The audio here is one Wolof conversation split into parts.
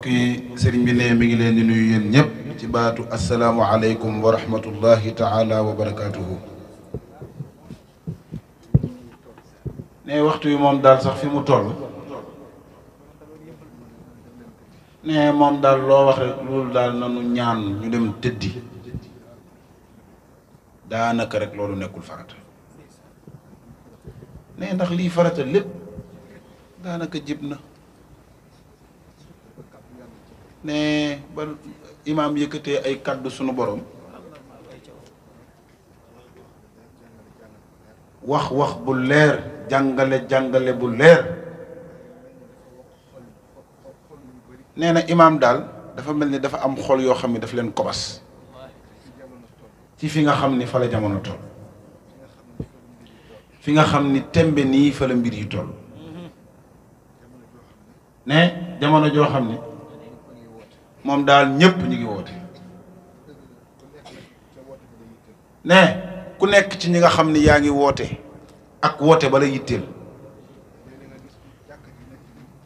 mbokki sëriñ bi ne mi ngi leen di nuyu yéen ñëpp ci baatu asalaamu aleykum wa rahmatullahi taala wa barakaatuhu. ne waxtu yi moom daal sax fi mu toll ne moom daal loo wax rek loolu daal nanu ñaan ñu dem tëddi daanaka rek loolu nekkul farata ne ndax lii farata lépp daanaka jib na ne ba imaam yëkkatee ay kàddu sunu borom wax bu leer jàngale bu leer nee na imaam daal dafa mel ni dafa am xol yoo xam ne daf leen kobas ci fi nga xam ni fa la jamono toll fi nga xam ni tembe nii fa la mbir yi toll ne jamono joo xam ni moom daal ñëpp ñu ngi woote ne ku nekk ci ñi nga xam ni yaa ngi woote ak woote bala yitteel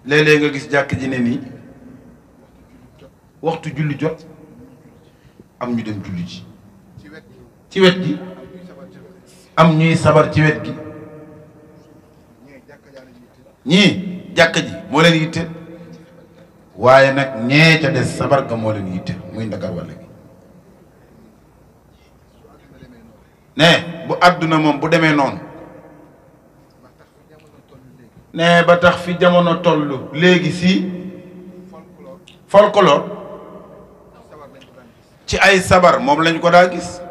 léeg-léeg nga gis jàkk ji ne nii waxtu julli jot am ñu dem julli ji ci wet gi am ñuy sabar ci wet gi ñii jàkk ji moo leen yitteel waaye nag ñee ca des sabar ga moo leen yitte muy Ndakar walla gi ne bu àdduna moom bu demee noonu ne ba tax fi jamono toll léegi si folklore ci ay sabar moom lañ ko daa gis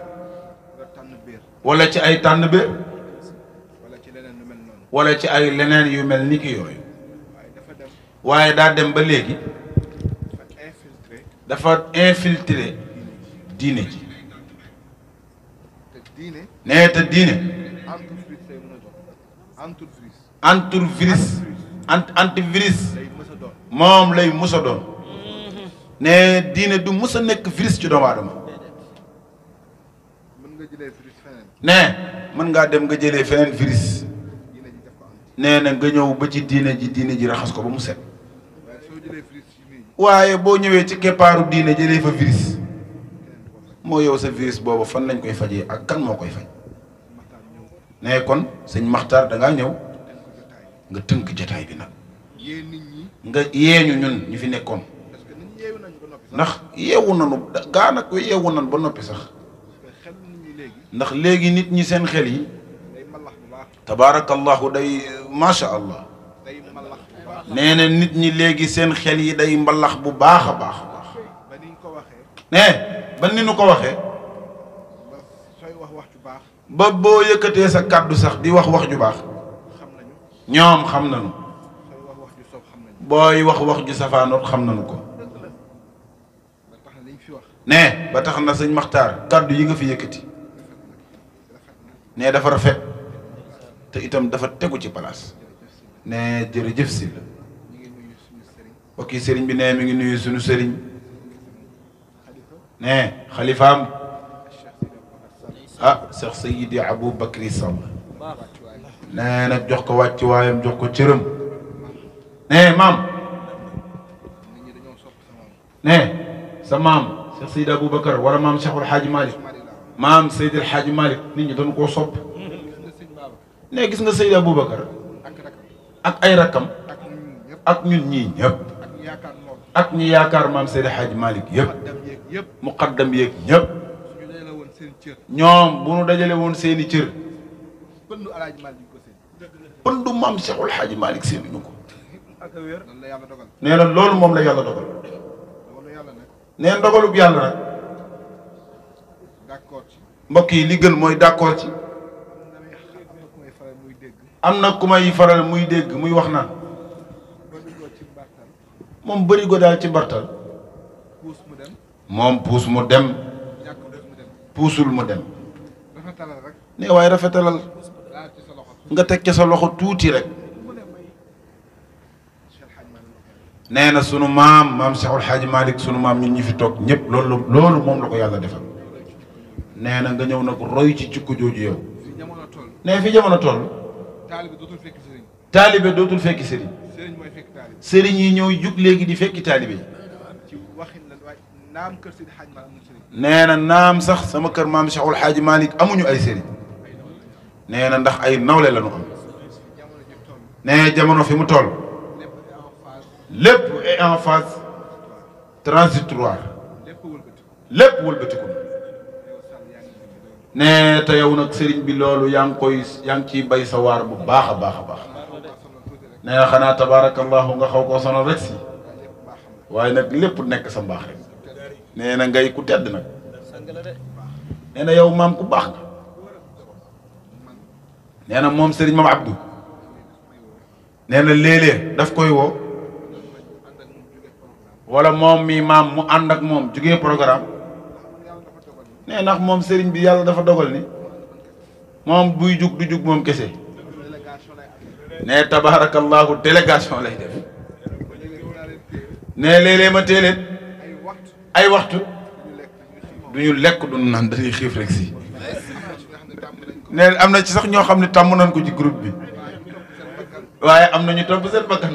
walla ci ay tànn béer walla ci ay leneen yu mel ni ki yooyu waaye daa dem ba léegi dafa infiltré diine ji nee te diine antivirus moom lay mus a doon nee diine du mus a nekk virus ci doomu aadama nee mën ngaa dem nga jëlee feneen virus nee na nga ñëw ba ci diine ji raxas ko ba mu set waaye boo ñëwee ci keppaaru diine jëlee fa virus moo yow sa virus boobu fan lañ koy fajee ak kan moo koy faj ne kon sëñ Maxtaar dangaa ñëw nga tënk jotaay bi nag nga yeeñu ñun ñu fi nekkoon ndax yeewu nanu gaa nag yeewu nan ba noppi sax ndax léegi nit ñi seen xel yi tabaarakallahu day macha allah nee na nit ñi léegi seen xel yi day mbalax bu baax a baax ne ba ni nu ko waxee ba boo yëkkatee sa kàddu sax di wax ju baax ñoom xam nañu booy wax ju safaanoot xam nañu ko ne ba tax na sëñ Maxtaar kàddu yi nga fi yëkkati ne dafa rafet te itam dafa tegu ci palaas ne jërëjëf si la bokki sëriñ bi ne mi ngi nuyu suñu sëriñ ne xalifaam Cheikh Seydi Abou Bakri Sall nee nag jox ko wàcc waayam jox ko cëram ne maam ne sa maam Cheikh Seydi Abou Bakar wala maam Cheikhul Hadji Malick maam Seydi El Hadji Malick nit ñi dañu koo sopp ne gis nga Seydi Abou Bakar ak ay rakkam ak ñun ñii ñëpp ak ñi yaakaar maam Seydi Hadji Malick yëpp muqaddam yeeg ñëpp ñoom bu nu dajale woon seeni cër pëndu maam Cheikhul Hadji Malick seeni ñu ko nee na loolu moom la yàlla dogal nee ndogalub yàlla nag mbokk yi li gën mooy d'accord ci am na ku may faral muy dégg muy wax naan moom bëri go daal ci mbartal moom puus mu dem puusul mu dem ne waaye rafetalal nga teg ca sa loxo tuuti rek nee na sunu maam Cheikhul Hadji Malick sunu maam ñun ñi fi toog ñëpp loolu moom la ko yàlla defal nee na nga ñëw nag roy ci jikko jooju yow nee fi jamono toll taalibe dootul fekki sëriñ sëriñ yi ñëw jug léegi di fekki taalibe yi nee na naam sax sama kër maam Cheikhul Hadji Malick amuñu ay sëriñ nee na ndax ay nawle la ñu am nee jamono fi mu toll lépp est en phase transitoire lépp wëlbatiku nee te yow nag sëriñ bi loolu yaa ngi ciy bay sa waar bu baax a baax a baax nee na xanaa tabaarakallahu nga xaw koo sonal rek si waaye nag lépp nekk sa mbaax rek nee na ngay ku tedd nag nee na yow maam ku baax nga nee na moom sëriñ Mame Abdou nee na léeg-léeg daf koy woo wala moom mi maam mu ànd ak moom jugee programme nee ndax moom sëriñ bi yàlla dafa dogal ni moom buy jug du jug moom kese nee tabaarakallaahu délégation lay def nee léeg-léeg ma téeléet ay waxtu du ñu lekk du ñu naan dañuy xiif rek si nee am na ci sax ñoo xam ne tàmm nañ ko ci groupe bi waaye am na ñu topp seen bakkan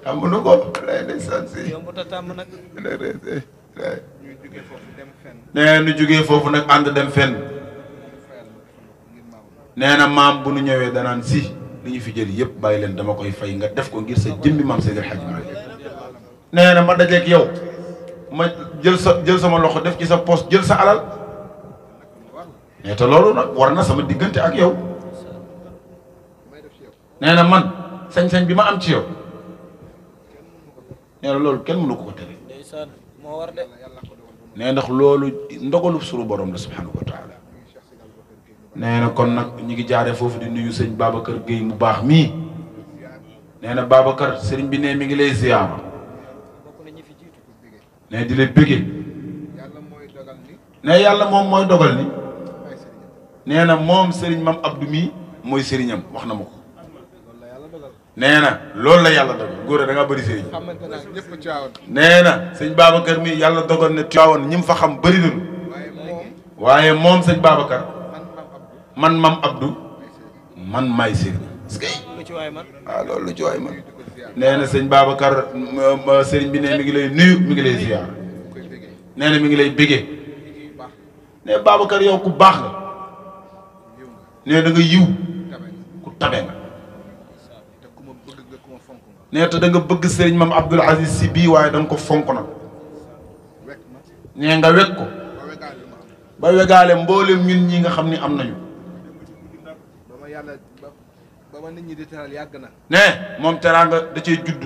amuñu ko lay ndeysaan si nee nu jógee foofu nag ànd dem fenn nee na maam bu nu ñëwee danaan si li ñu fi jël yëpp bàyyi leen dama koy fay nga def ko ngir sa jëmbi maam Seydil Hadji Malick nee na ma dajeeg yow ma jël sama loxo def ci sa poos jël sa alal nee te loolu nag war na sama diggante ak yow nee na man sañ-sañ bi ma am ci yow nee na loolu kenn mënu ko ko tere nee ndax loolu ndogalu sunu borom la subhanahu wa taala nee na kon nag ñu ngi jaaree foofu di nuyu sëñ Babacar Guèye mu baax mii nee na Babacar sëriñ bi ne mi ngi lay ziyaara ne di la bëggee ne yàlla moom mooy dogal ni nee na moom sëriñ Mame Abdou mii mooy sëriñam wax na ma ko nee na loolu la yàlla dogal góor da nga bëri sëriñ nee na sëñ Babacar mii yàlla dogal ne Tiwaawan ñi mu fa xam bëri nañu waaye moom sëñ Babacar man Mame Abdou man maay sëriñ waaw loolu lu ci waay man nee na sëñ Babacar sëriñ bi ne mi ngi lay nuyu mi ngi lay ziar nee na mi ngi lay bégee ne Babacar yow ku baax la nee da nga yiw ku tabe nga nee te da nga bëgg sëriñ Mame Abdoul Aziz Sy bii waaye da nga ko fonk nag nee nga wekk ko ba wegaale mboolem ñun ñi nga xam ni am nañu ne moom teraanga da cee judd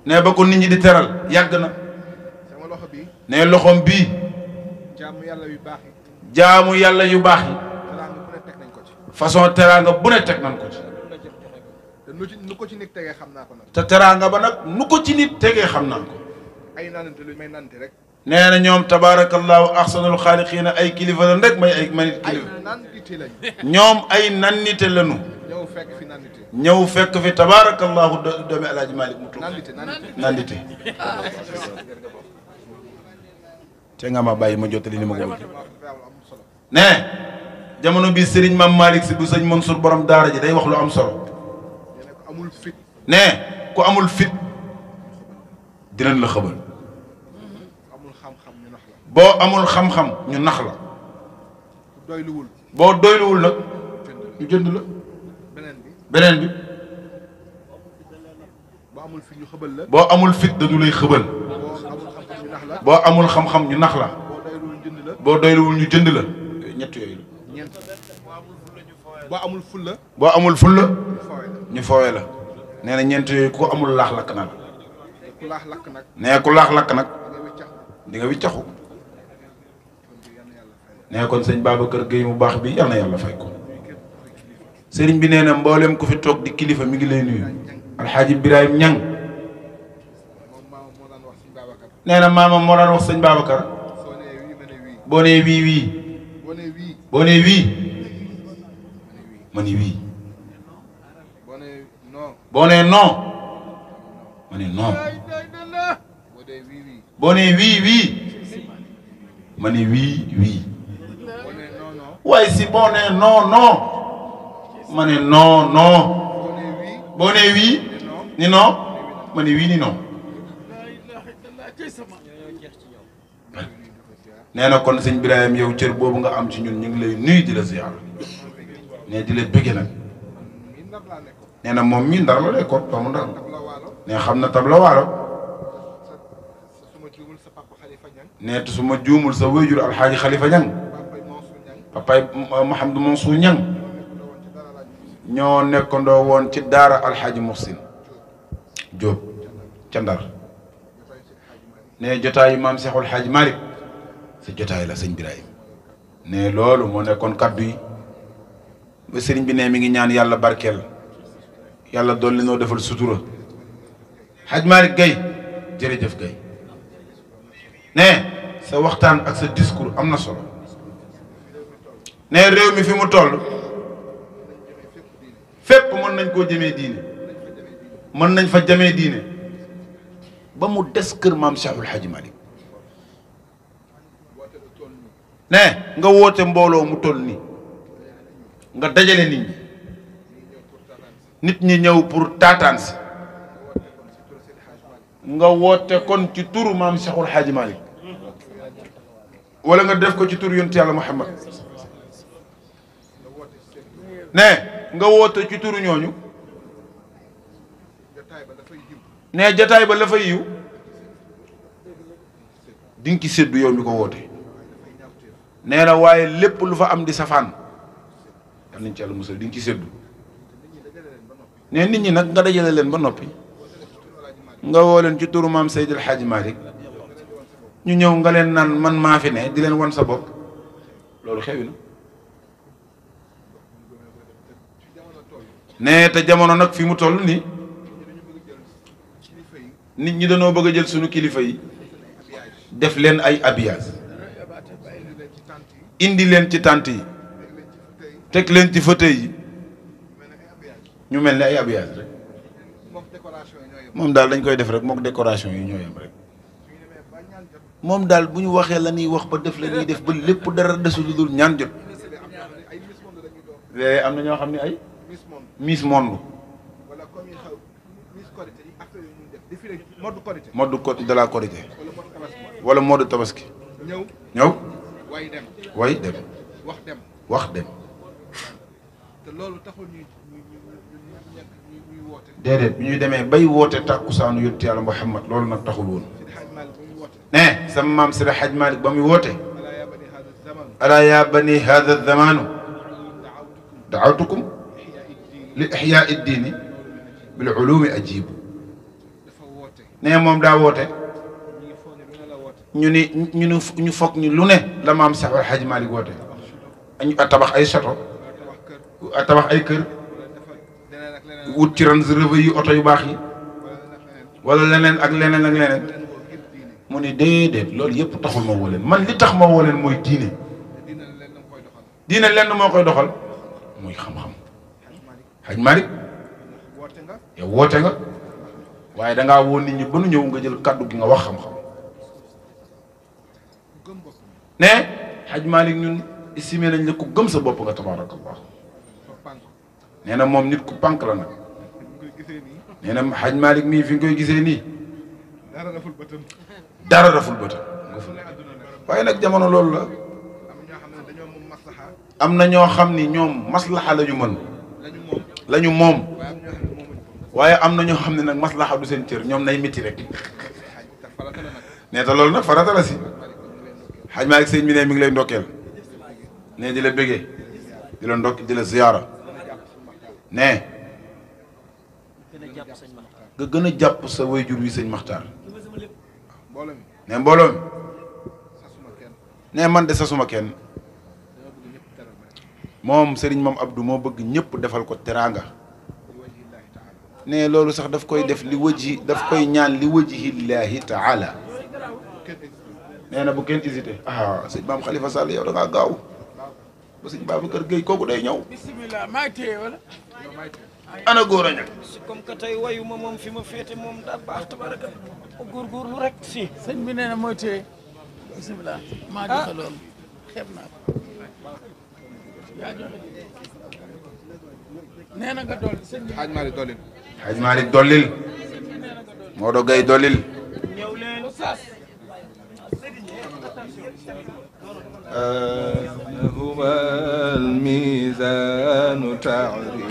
ne ba ko nit ñi di teral yàgg na ne loxoom bii jaamu yàlla yu baax yi façon teraanga bu ne teg nañ ko ci nu ko ci nit tegee xam naa ko nag te teraanga ba nag nu ko ci nit tegee xam naa ko ay naanante lu may nante rek nee na ñoom tabaarakallaahu ahsanul xaaliqiina ay kilifa lañ rek may ay manit kilifa ñoom ay nannite lañu ñëw fekk fi tabaarakallaahu doomi Alaaji Malick mu tudd nandite te nga ma bàyyi ma jottali ni ma ko bëgg ne jamono bi Serigne Mame Malick Sy bu sëñ Mansour borom daara ji day wax lu am solo ne ku amul fit dinañ la xëbal boo amul xam-xam ñu nax la boo doyluwul nag ñu jënd la beneen bi boo amul fit dañu lay xëbal boo amul xam-xam ñu nax la boo doyluwul ñu jënd la ñett yooyu la boo amul fulla ñu foowe la nee na ñeent yooyu ku amul laax lakk na la nee ku laax lakk nag di nga wiccaxu nee kon sëñ Babacar Guèye mu baax bi yal na yàlla fay ko sëriñ bi nee na mboolem ku fi toog di kilifa mi ngi lay nuyu alxaaji Birahim Ñang nee na maamam moo daan wax sëñ Babacar boo nee wii wii boo nee wii ma ni wii boo nee non ma ni non boo nee wii wii ma ni wii wii waaye si boo nee non non ma ne non non boo nee wii ni non ma ni wii ni non nee na kon sëñ Birahim yow cër boobu nga am ci ñun ñu ngi lay nuyu di la ziar ne di la bëgge nag nee na moom mii Ndar la lekkoon doomu Ndar ne xam na tab la waalo ne te su ma juumul sa wéyjur alxaaji Xalifa Ñang papaay Mouhamadou Mansour Ñang ñoo nekkandoo woon ci daara alxaaji Muhsin Jóob ca Ndar ne jotaayu maam Seexul Xaaji Malick sa jotaay la sëñ Birahim ne loolu moo nekkoon kaddu yi ba sëriñ bi ne mi ngi ñaan yàlla barkeel yàlla dolli noo defal sutura Xaaji Malick Gaye jërëjëf Gaye ne sa waxtaan ak sa discours am na solo ne réew mi fi mu toll fépp mën nañ koo jëmee diine mën nañ fa jamee diine ba mu des kër maam Cheikhul Hadji Malick ne nga woote mbooloo mu toll nii nga dajale nit ñi ñëw pour taataan si nga woote kon ci turu maam Cheikhul Hadji Malick wala nga def ko ci turu yonent yàlla Muhammad ne nga woote ci turu ñooñu ne jataay ba la fay yiw di nga ci séddu yow mi ko woote nee na waaye lépp lu fa am di safaan yal nañ ci yàlla musal di nga ci séddu ne nit ñi nag nga dajale leen ba noppi nga woo leen ci turu maam Seydil Hadji Malick ñu ñëw nga leen naan man maa fi ne di leen wan sa bopp loolu xewi na ne te jamono nag fi mu toll nii nit ñi dañoo bëgg a jël sunu kilifa yi def leen ay habillage indi leen ci tànt yi teg leen ci fauteuil yi ñu mel ni ay habillage rek moom daal dañ koy def rek mook décoration yi ñoo yem rek moom daal bu ñu waxee la ñuy wax ba def la ñuy def ba lépp dara desul lu dul ñaan jot am na ñoo xam ne ay Miss Monde mode de la Korité wala mode tabaski ñëw way dem wax dem te loolu taxul ñuy woote déedéet bi ñuy demee bay woote tàkkusaanu yonent yàlla Muhammad loolu nag taxul woon ne sama maam Seydi Hadji Malick ba muy woote alaa yaa bani haada zamaanu daawtukum li ixyaa iddiini bil ulumi ajibu ne moom daa woote ñu foog ni lu ne la maam Seexul Hadji Malick woote ñu tabax ay château tabax ay kër wut ci Range Rover yi oto yu baax yi wala leneen ak leneen ak leneen mu ni déedéet loolu yëpp taxul ma woo leen man li tax ma woo leen mooy diine lenn moo koy doxal muy xam-xam Hadji Malick yow woote nga waaye dangaa woo nit ñi ba nu ñëw nga jël kaddu gi nga wax xam-xam ne Hadji Malick ñun estimé nañ la ku gëm sa bopp nga tabaarakallah nee na moom nit ku pànk la nag nee na Hadji Malick mii fi nga koy gisee nii dara raful bëtam waaye nag jamono loolu la am na ñoo xam ni ñoom maslaxa la ñu mën la ñu moom waaye am na ñoo xam ne nag maslaxa du seen cër ñoom nay métti rek nee te loolu nag farata la si Hadji Malick sëñ bi ne mi ngi lay ndokkeel ne di la bëggee di la ndokk di la ziyaara ne nga gën a jàpp sa wayjur wi sëñ Maxtaar ne mbooloo mi ne man de sasuma kenn moom Serigne Mame Abdou moo bëgg ñëpp defal ko teraanga ne loolu sax daf koy def li wëji daf koy ñaan li wajhillahi taala nee na bu kenn hésité sëñ Maam Khalifa Sall yow da ngaa gaaw ba sëñ Babacar Gueye kooku day ñëw bismillah maa téye wala ana góor a ñag comme que tey wayuma moom fi ma féete moom daa baax tabaraka góorgóorlu rek si sëñ bi nee na mooy téye bismillah maa joxe loolu xeeb naa ko yaa joxe nee na nga dolli sëñ bi Hadji Malick dollil Hadji Malick dollil Maodo Gueye dollil ñëw leen هو الميزان تعريف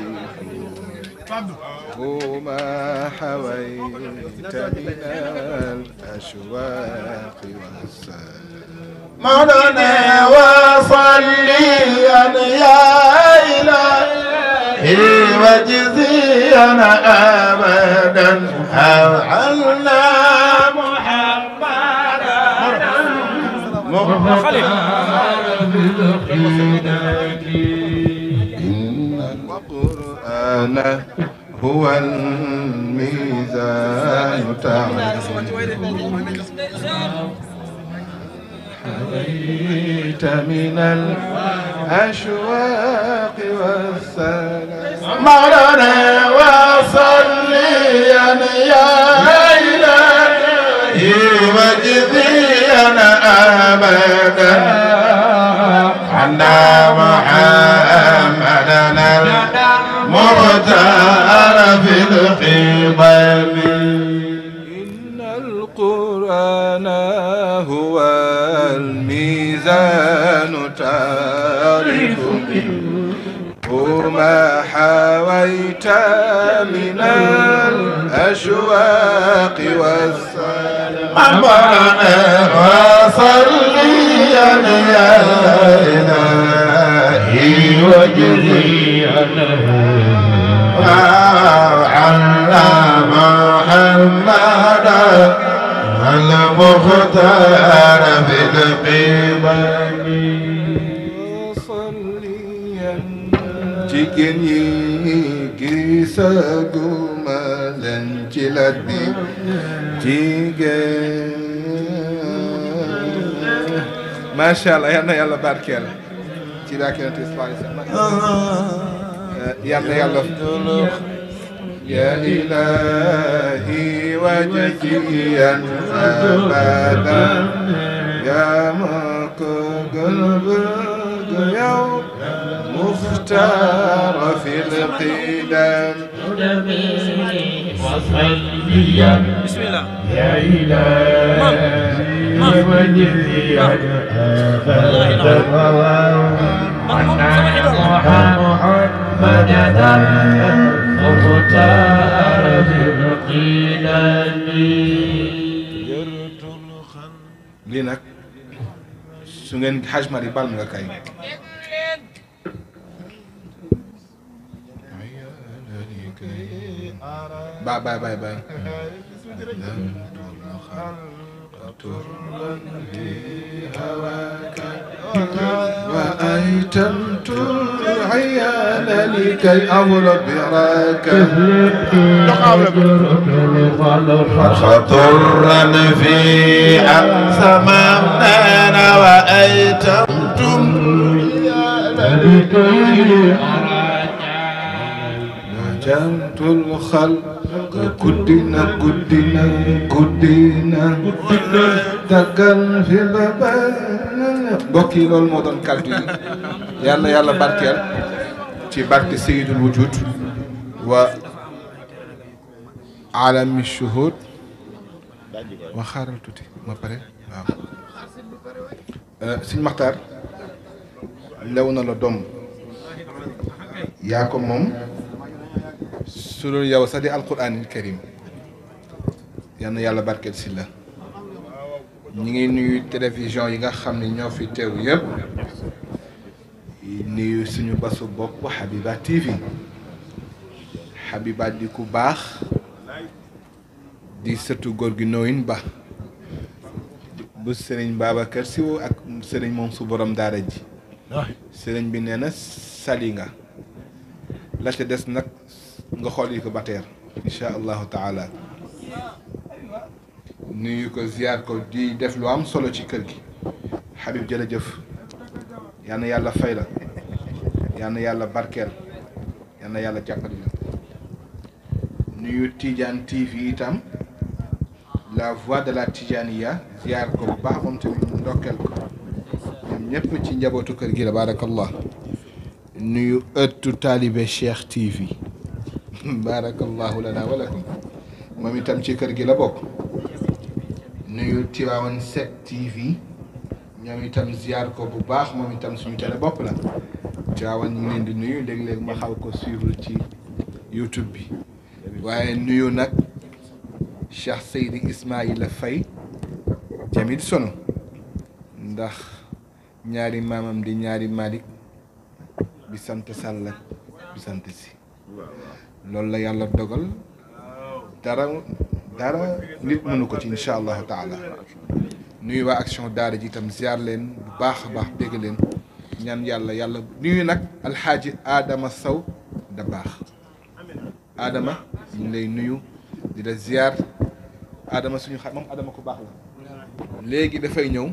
وما حويت من الأشواق والسلام مولانا وصليا يا إلهي وجزيا أبدا عنا محمدا إن القرآن هو الميزان تعريف حويت من الأشواق والسلام مولانا وصليا يا إلهي وجزيا أبدا عنا محمدنا المختار في الخضم إن القرآن هو الميزان تعرف وما حويت من الأشواق والسلام أمرنا وصليا يا إلهي وجزيا على محمدا المختار في القبل صليا jigéen yi gisaguma leen ci laaj bi jigéen macha allah yal na yàlla barkeel ci barkeel yal na yàlla يا إلهي وجزيا أبدا يا قلبك يا مختار في القدم وصليا بسم الله يا إلهي وجزيا أبدا محمدا مختار في القلم lii nag su ngeen Hajj Mari bal nga kay باي وأيتمت العيال لكي أضرب براك خطرا في أقسامنا وأيتمتم لكي نجمت الخلق كدنا دقل في الباب mbokk yi loolu moo doon kàddu yi yàlla yàlla barkeel ci barke Sayyidul Wujud wa alami shuhud wa xaaral tuuti ma pare waaw Sëñ Maxtaar lew na la doom yaa ko moom su dul yow sax di alquraanil karim yal na yàlla barkeel si la ñi ngi nuyu télévision yi nga xam ne ñoo fi teew yëpp nuyu suñu basu bopp Habiba TV Habiba di ku baax di sëtu góor gi Nooyin Ba bu sëriñ Babacar Si ak sëriñ moom su borom daara ji sëriñ bi nee na sali nga la ca des nag nga xool yi ko bateer incha allahu taala nuyu ko ziar ko di def lu am solo ci kër gi Habib jërëjëf yal na yàlla fay la yal na yàlla barkeel yal na yàlla jàppale la nuyu Tidiane TV itam la voix de la Tidjaniya ziar ko bu baax moom tamit ndokkeel ko ñoom ñëpp ci njabootu kër gi la barakallah nuyu ëttu taalibe Cheikh TV barakallahu lana wa lakum moom itam ci kër gi la bokk nuyu Tivaouane 7 TV ñoom itam ziar ko bu baax moom itam suñu télé bopp la Tiwaawan ñu ngi leen di nuyu léeg-léeg ma xaw ko suivre ci YouTube bi waaye nuyu nag Cheikh Seydi Ismaïla Faye Jamil Sono ndax ñaari maamam di ñaari Malick bi sant Sall bi sant si loolu la yàlla dogal dara nit mënu ko ci incha allahu taala nuyu waa action daara ji itam ziar leen bu baax a baax dégg leen ñaan yàlla nuyu nag alxaaji Adama Sow da baax Adama ñu ngi lay nuyu di la ziar Adama suñu xam moom Adama ku baax la léegi dafay ñëw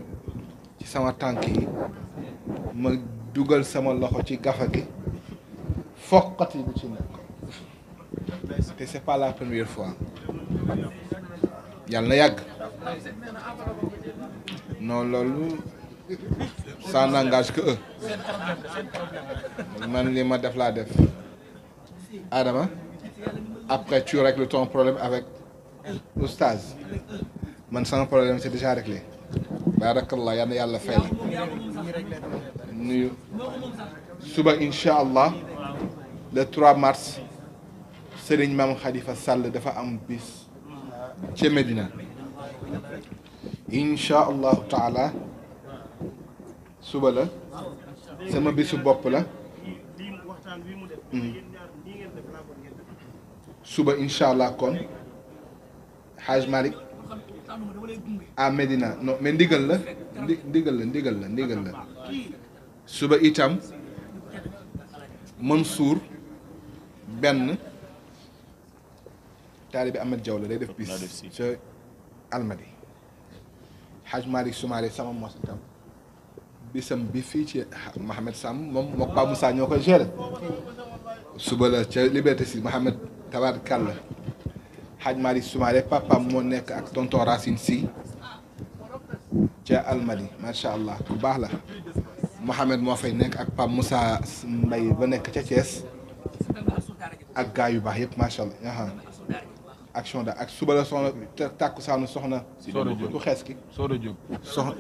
ci sama tànk yi ma dugal sama loxo ci gafa gi foqati lu ci nekk te c'est pas la première fois yàlla na yàgg non loolu ça n'engage que eux man li ma def laa def Adama après tu règles ton problème avec oustaz man sama problème c'est déjà réglé barakallah yal na yàlla fay la nuyu suba incha allah le 3 mars Serigne Mame Khalifa Sall dafa am bis ca Medina incha allahu taala suba la sama bisu bopp la suba incha allah kon Haj Malick à Medina non mais ndigal la suba itam Mansour benn taalibi Ahmed Diaw la day def bis ca Almadi Haj Malick Soumaré sama mos itam bisam bi fii ci Mohamed Sam moom mook Pa Moussa ñoo koy gérer suba la ca Liberté si Mohamed tabaarkalla Haj Malick Soumaré papaam moo nekk ak tonton Racine Sy ca Almadi macha allah ku baax la Mohamed moo fay nekk ak Pape Moussa Mbaye ba nekk ca Thiès ak gaa yu baax yëpp macha allah action da ak suba la soxna tàkku saanu soxna ku xees ki Soda Diop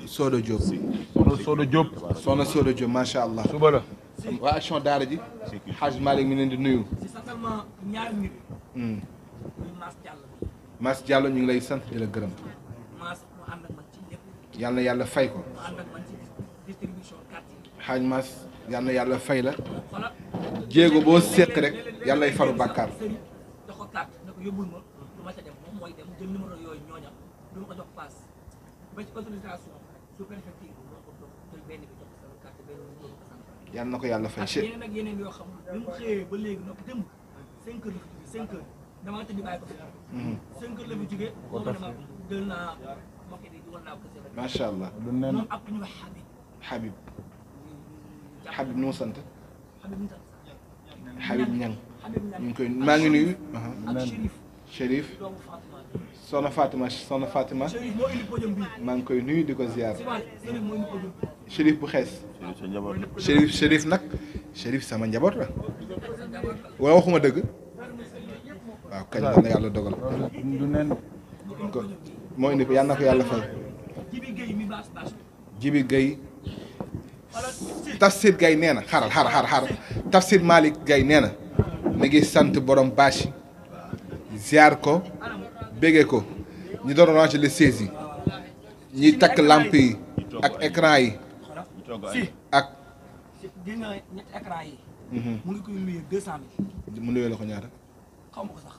Soda Diop soxna Soda Diop macha allah suba la waa action daara ji Haj Malick mi leen di nuyu Mass Diallo ñu ngi lay sant di la gërëm yal na yàlla fay ko Haj Mass yal na yàlla fay la jéego boo séq rek yàlla lay faru bàkkaar yal na ko yàlla fay yeneen yoo xam bi mu xëyee ba léegi nag démb 5 heures la fi jógee 5 heures damaa tëdd bàyyi ko fi 5 heures la fi jógee boobu dama jël naa mbokk yi dugal naa ko kese macha allah moom ak ñu wax Habib nu mu sant Habib Niang ñu ngi koy maa ngi nuyu Chérif soxna Fatima maa ngi koy nuyu di ko ziar Chérif bu xees Chérif nag Chérif sama njaboot la wala waxuma dëgg waaw kañ la yàlla dogal ko moo indi ko yàlla na ko yàlla fay Jibi Gueye Tafsir Gaye nee na xaar Tafsir Malick Gaye nee na mi ngi sant borom bâche yi ziar ko bége ko ñi doon ranger les seize yi ñiy takk lamp yi ak écran yi ak gis nga ñetti écran yi mu ngi koy nuyee 200 000 mu nuyoo la ko ñaata xaw ma ko sax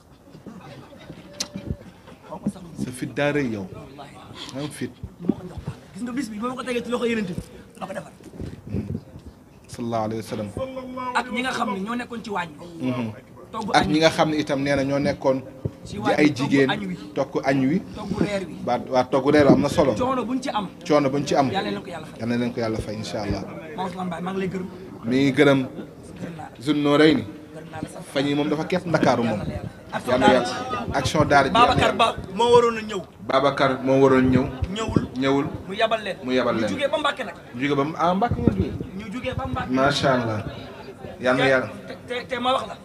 sa fit daa rëy yow am fit moo ko jox gis nga bis bi ba ma ko tegee ci loxo yeneen la ko defar sallallahu alayhi wa sallam ak ñi nga xam ne ñoo nekkoon ci waañ bi ak ñi nga xam ne itam nee na ñoo nekkoon di ay jigéen togg añ wi togg reer wi waa togg reer wi am na solo coono buñ ci am yal na leen ko yàlla fay incha allah maa ngi lay gërëm mi ngi gërëm Zunno rëy ni fañ yi moom dafa kepp ndakaaru moom yal na yàlla action daara ji Babacar Ba moo waroon a ñëw Babacar moo waroon ñëwul mu yabal leen ñu jugee ba Mbàkke nag Mbàkke ngeen jógee ñu jugee ba Mbàkke macha allah yal na yàlla te ma wax la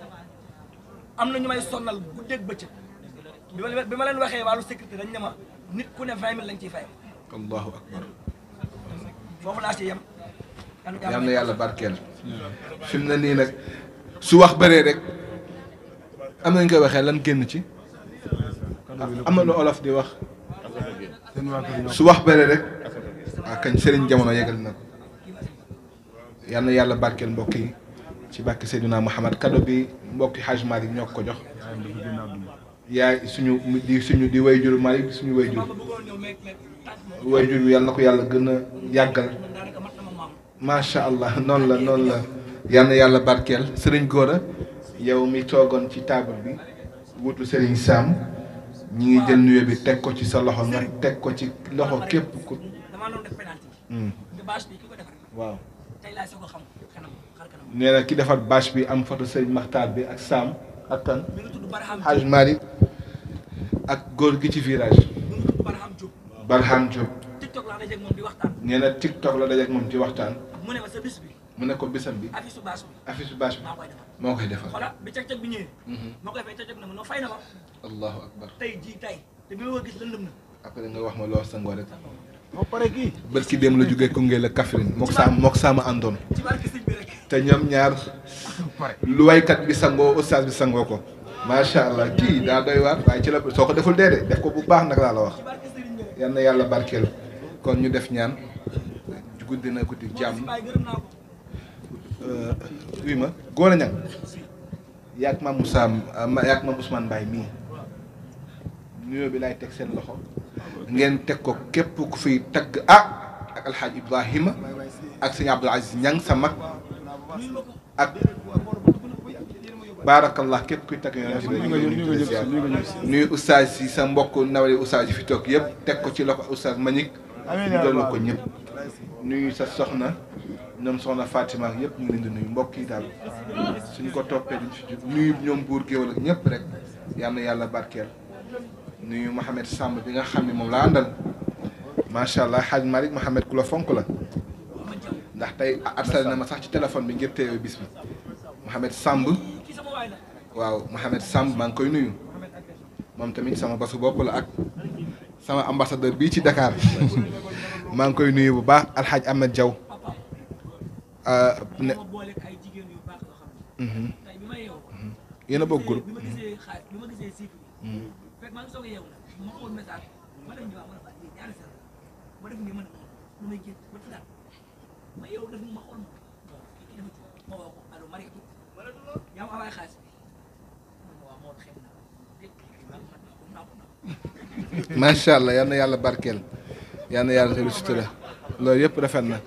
am na ñu may sonnal guddeeg bëccëg bi ma leen waxee wàllu sécurité dañ ne ma nit ku ne 20 000 lañ ciy fay allahu akbar foofu laa ci yem. yal na yàlla barkeel fi mu ne nii nag su wax bëree rek am nañ koy waxee lan génn ci am na lu olof di wax su wax bëree rek waaw kañ Serigne Jamono yegal na ko yal na yàlla barkeel mbokk yi ci barke Seydina Mouhamad cadeau bi mbokki Hajj Malick ñoo ko jox yaay suñu di way jur Malick suñu way jur bi yal na ko yàlla gën a yàggal macha allah noonu la yal na yàlla barkeel Serigne Gora yow mi toogoon ci table bi wutu Serigne Sam ñi ngi jël nuyoo bi teg ko ci sa loxo nga teg ko ci loxo képp ku. waaw. nee na ki defar bâche bi am photo Serigne Makhtar bi ak Sam ak kan Haj Malick ak góor gi ci virage. Barham Diop. nee na TikTok la dajeeg moom ci waxtaan. mu ne ko bisam bi. affiche bâche bi moo koy defar. voilà bi cag-cag bi ñëwee. moo koy fay cag-cag na ma noo fay na ma. allahu akbar. tey te bi ma gis lëndëm na. après nga wax ma loo sangoo rek. moo pare kii. bët ki dem la jógee Koungheul ak Kaffrine mook saama àndoon. ci barke sëñ bi rek. te ñoom ñaar lu waykat bi sangoo ustaas bi sangoo ko. macha allah kii daa doy waar waaye ci la soo ko deful dee de def ko bu baax nag laa la wax. yal na yàlla barkeel kon ñu def ñaan guddi na guddi jàmm. oui ma góor a ñang yaag maam Moussa yaag maam Ousmane Mbaye mii nuyoo bi laay teg seen loxo ngeen teg ko képp ku fiy tagg ak alxaaj Ibrahima ak sëñ Abdoul Aziz Ñang sa mag ak baarakallah képp kuy tagg nuyu oustaz yi sa mbokk nawle oustaz yi fi toog yëpp teg ko ci loxo oustaz Mañik ñu doon ko ñëpp nuyu sa soxna ñoom soxna Fatima yëpp ñu ngi leen di nuyu mbokk yi daal suñu ko toppee duñ fi jub nuyu ñoom buur géwal ak ñëpp rek yal na yàlla barkeel nuyu Mouhamed Samb bi nga xam ne moom laa àndal macha allah Hadj Malick Mouhamed ku la fonk la ndax tey arsal na ma sax ci téléphone bi ngir teewee bis bi Mouhamed Samb waaw Mouhamed Samb maa ngi koy nuyu moom tamit sama basu bopp la ak sama ambassadeur bii ci Dakar maa ngi koy nuyu bu baax Alhaaj Ahmed Diaw ne yéen a bokk groupe macha allah yal na yàlla barkeel yal na yàlla telu sutura loolu yëpp rafet na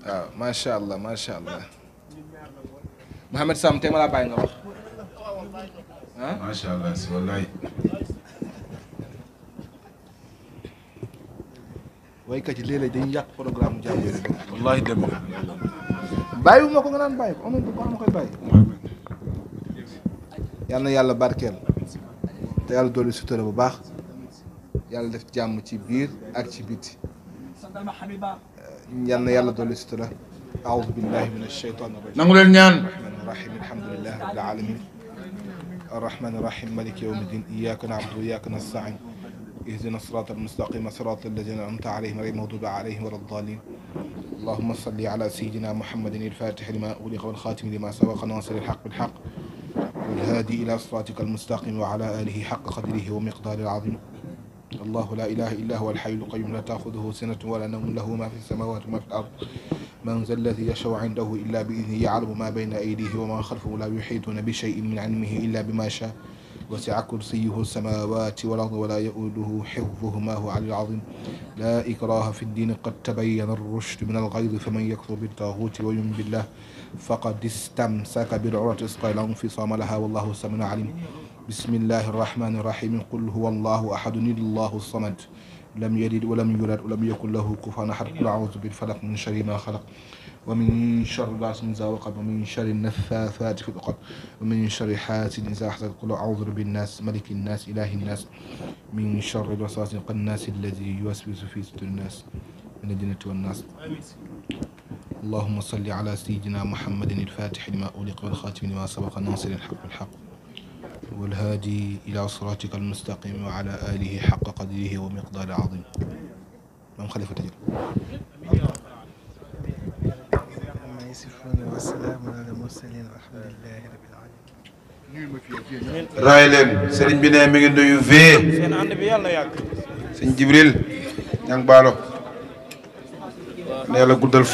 waaw macha allah macha allah Mouhamed Sam te ma laa bàyyi nga wax ah. macha allah si wallaay. waykat yi léeg-léeg dañuy yàq programme jàmbur rek. wallahi dem nga. bàyyiwu ma ko nga naan bàyyi ko amoon bu baax ma koy bàyyi. yal na yàlla barkeel te yàlla dolli sutura bu baax yàlla def jàmm ci biir ak ci biti. yal na yàlla dolli sutura. aoudu billahi min ashaytani rajim. nangu leen ñaan. rahim alhamdulillahi rabbil alamin arrahmani rahim maliki yawmi din iyyaka na'budu wa iyyaka nasta'in اهدنا الصراط المستقيم صراط الذين أنعمت عليهم غير المغضوب عليهم ولا الضالين اللهم صل على سيدنا محمد الفاتح لما أغلق والخاتم لما سبق ناصر الحق بالحق والهادي إلى صراطك المستقيم وعلى آله حق قدره ومقداره العظيم الله لا إله إلا هو الحي القيوم لا تأخذه سنة ولا نوم له ما في السماوات وما في الأرض من ذا الذي يشفع عنده إلا بإذنه يعلم ما بين أيديه وما خلفه لا يحيطون بشيء من علمه إلا بما شاء وسع كرسيه السماوات والأرض ولا يؤوده حفظهما هو العلي العظيم لا إكراه في الدين قد تبين الرشد من الغي فمن يكفر بالطاغوت ويؤمن بالله فقد استمسك بالعروة الوثقى لا انفصام لها والله سميع عليم بسم الله الرحمن الرحيم قل هو الله أحد الله الصمد لم يلد ولم يولد ولم يكن له كفوا أحد قل أعوذ بالفلق من شر ما خلق ومن شر غاسق إذا وقب ومن شر النفاثات في العقد ومن شر حاسد إذا حسد قل أعوذ بالناس ملك الناس إله الناس من شر الوسواس الخناس الذي يوسوس في صدور الناس من الجنة والناس اللهم صل على سيدنا محمد الفاتح لما أغلق والخاتم لما سبق ناصر الحق بالحق والهادي إلى صراطك المستقيم وعلى آله حق قدره ومقدار عظيم. مام خليفة تجل يصفون وسلام على المرسلين والحمد لله رب العالمين. raay leen sëriñ bi ne mi ngi nuyu vee seen ànd bi yàlla yàgg. sëñ Jibril ñang baalo ne yàlla guddal